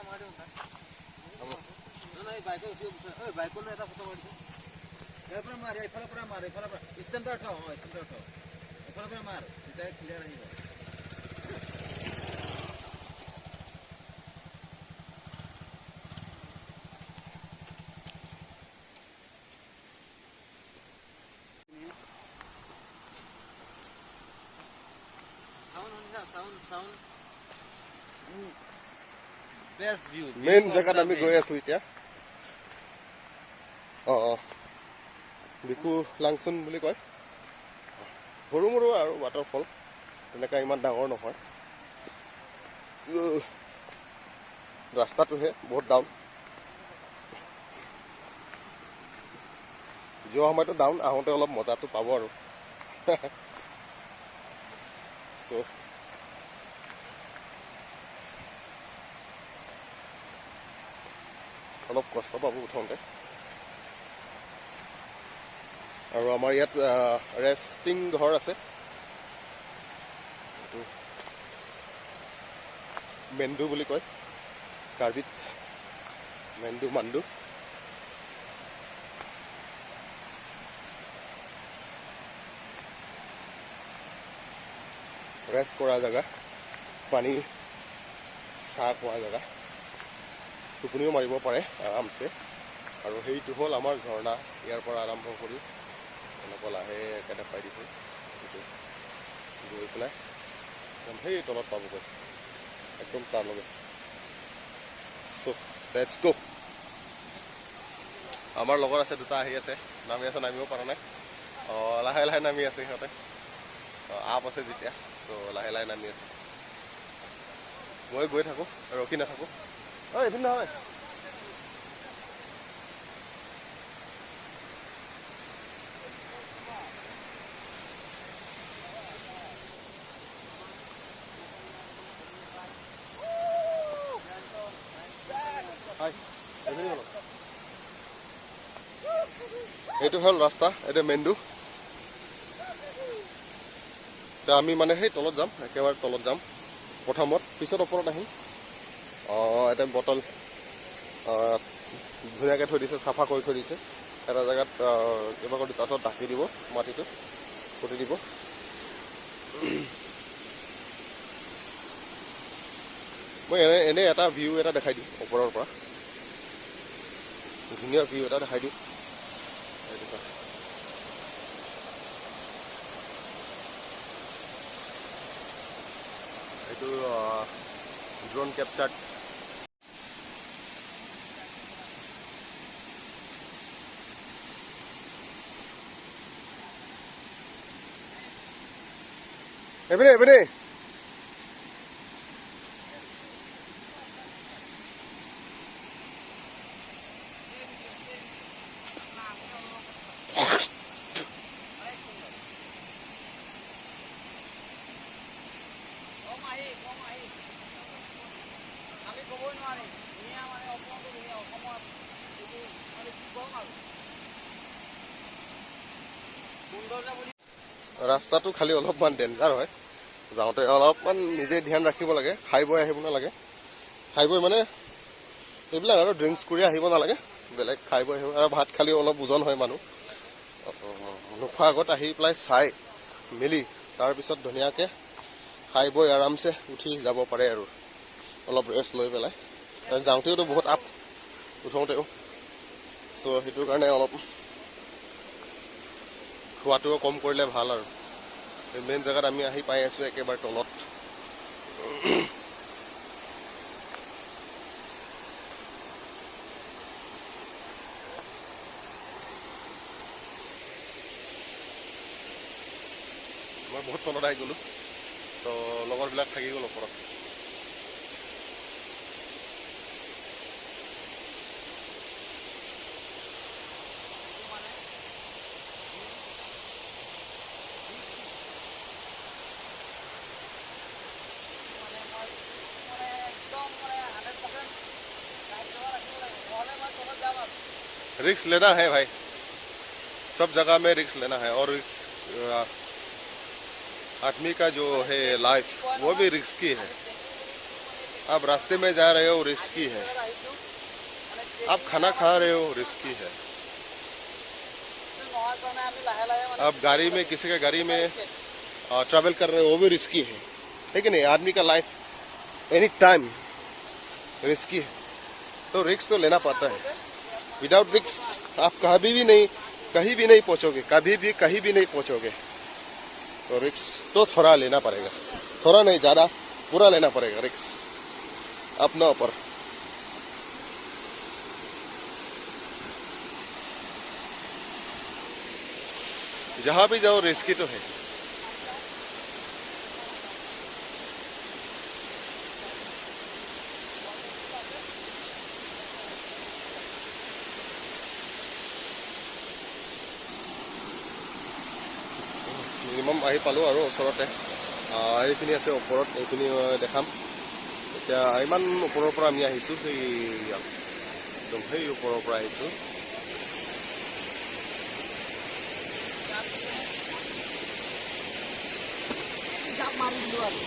হ'ব। বাইকত উঠিব বিচাৰে। ঐ, বাইকলৈ এটা ফটো মাৰি। ইয়াৰ পৰা মাৰ, এইফালৰ পৰা মাৰ, এইফালৰ পৰা। ষ্টেণ্ডাৰ্ড থ। অঁ, ষ্টেণ্ডাৰ্ড থ। এইফালৰ পৰা মাৰ, তেতিয়া ক্লিয়াৰ আহিব। চাউণ্ড শুনিছা? Sound, sound, best view. Main জেগাত আমি গৈ আছো এতিয়া। অঁ, বিকু লাংচুন বুলি কয়। সৰু মৰু আৰু ৱাটাৰফল, তেনেকুৱা ইমান ডাঙৰ নহয়। ৰাস্তাটোহে বহুত ডাউন। যোৱা সময়তো ডাউন, আহোঁতে অলপ মজাটো পাব আৰু। চ' অলপ কষ্ট পাব উঠোঁতে। আৰু আমাৰ ইয়াত ৰেষ্টিং ঘৰ আছে। এইটো মেন্দু বুলি কয় কাৰ্বিত, মেন্দু, মান্দু। ৰেষ্ট কৰা জেগা, পানী চাহ খোৱা জেগা, টোপনিও মাৰিব পাৰে আৰামছে। আৰু সেইটো হ'ল আমাৰ ঝৰ্ণা। ইয়াৰ পৰা আৰম্ভ কৰি এনেকুৱা লাহেকৈ দেখুৱাই দিছোঁ। সেইটো গৈ পেলাই একদম সেই তলত পাবগৈ, একদম তাৰ লগে। চ' let's গ'। আমাৰ লগত আছে দুটা, আহি আছে, নামি আছে, নামিব পৰা নাই। অঁ, লাহে লাহে নামি আছে সিহঁতে। অঁ, আপ আছে যেতিয়া, চ' লাহে লাহে নামি আছে। মই গৈ থাকোঁ, ৰখি নাথাকোঁ। অঁ, এইখিনি নহয়। হয়, এইখিনি অলপ। এইটো হ'ল ৰাস্তা, এইটো মেন্দু। এতিয়া আমি মানে সেই তলত যাম, একেবাৰে তলত যাম প্ৰথমত, পিছত ওপৰত আহিম। অঁ, এটা বটল ধুনীয়াকৈ থৈ দিছে, চাফা কৰি থৈ দিছে এটা জেগাত। কিবা কৰি তাৰপিছত ঢাকি দিব, মাটিটো পুতি দিব। মই এনে এটা ভিউ এটা দেখাই দিওঁ, ওপৰৰ পৰা ধুনীয়া ভিউ এটা দেখাই দিওঁ। এইটো চোৱা। এইটো ড্ৰোন কেপচাৰ্ড। এইপিনে, এইপিনে। কম আহি, কম আহি। আমি ক'বই নোৱাৰিম। ধুনীয়া মানে, অসমতো ধুনীয়া, অসমত এইটো মানে কি ক'ম আৰু, সৌন্দৰ্য বুলি। ৰাস্তাটো খালি অলপমান ডেঞ্জাৰ হয়। যাওঁতে অলপমান নিজে ধ্যান ৰাখিব লাগে। খাই বৈ আহিব নালাগে। খাই বৈ মানে এইবিলাক আৰু ড্ৰিংকছ কৰি আহিব নালাগে, বেলেগ খাই বৈ আহিব। আৰু ভাত খালেও অলপ ওজন হয় মানুহ। নোখোৱা আগত আহি পেলাই চাই মেলি তাৰপিছত ধুনীয়াকৈ খাই বৈ আৰামছে উঠি যাব পাৰে আৰু অলপ ৰেষ্ট লৈ পেলাই। আৰু যাওঁতেওতো বহুত আপ, উঠোঁতেও। চ' সেইটো কাৰণে অলপ খোৱাটোও কম কৰিলে ভাল। আৰু মেইন জেগাত আমি আহি পাই আছোঁ, একেবাৰে তলত। মই বহুত তলত আহি গ'লোঁ, ত' লগৰবিলাক থাকি গ'ল ওপৰত। মানে মানে মই মানে একদম মানে 100% গাইড ৰাখিব লাগিব, নহ'লে মই তলত যাম আৰু। रिस्क लेना है भाई, सब जगह में रिस्क लेना है। और रिस्क आदमी का जो है लाइफ, वो भी रिस्की है। आप रास्ते में जा रहे हो, रिस्की है। আহিছোঁ মানে। आप खाना खा रहे हो, रिस्की है। নোহোৱাৰ কাৰণে আমি লাহে লাহে মানে आप गाड़ी में, किसी का गाड़ी में ट्रैवल कर रहे हो, वो भी रिस्की है कि नहीं? आदमी का लाइफ एनी टाइम रिस्की है, तो रिस्क तो लेना पड़ता है। विदाउट रिस्क आप कभी भी नहीं, कहीं भी नहीं पहुंचोगे, कभी भी कहीं भी नहीं पहुंचोगे। तो रिस्क तो थोड़ा लेना पड़ेगा, थोड़ा नहीं, ज़्यादा, पूरा लेना पड़ेगा रिस्क अपना ऊपर। जहाँ भी जाओ, रिस्की तो है। মিনিমাম আহি পালোঁ আৰু ওচৰতে। এইখিনি আছে ওপৰত, এইখিনি দেখাম এতিয়া। ইমান ওপৰৰ পৰা আমি আহিছোঁ, সেই একদম সেই ওপৰৰ পৰা আহিছোঁ। জাপ মাৰি দিলোঁ আৰু।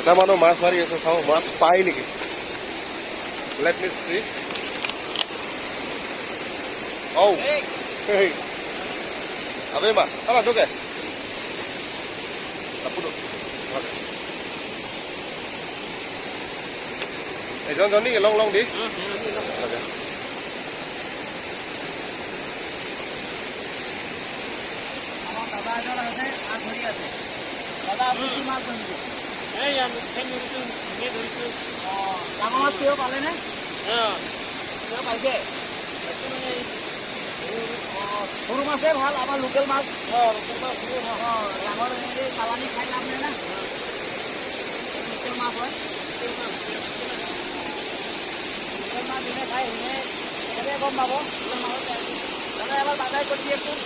এটা মানুহ মাছ মাৰি আছে, চাওঁ মাছ পায় নেকি। Let me see. Oh, hey. Abe ma, ala doke. Tapudo. Eh, John Johnny, long long đi. Okay. আমাৰ দাদা এজন আছে, মাছ ধৰি আছে। দাদা, আপুনি কি মাছ ধৰিছে? অঁ, ডাঙৰ মাছ কিয় পালেনে? কিয় পাইছে? অঁ, সৰু মাছে ভাল, আমাৰ লোকেল মাছ। অঁ, ডাঙৰ এই চালানি খাই লাভ নাই না। লোকেল মাছ হয়, লোকেল মাছ যোনে খায়, যোনে চবে গম পাব লোকেল মাছৰ। দাদা, এবাৰ বাজাৰ কৰি দিয়কচোন।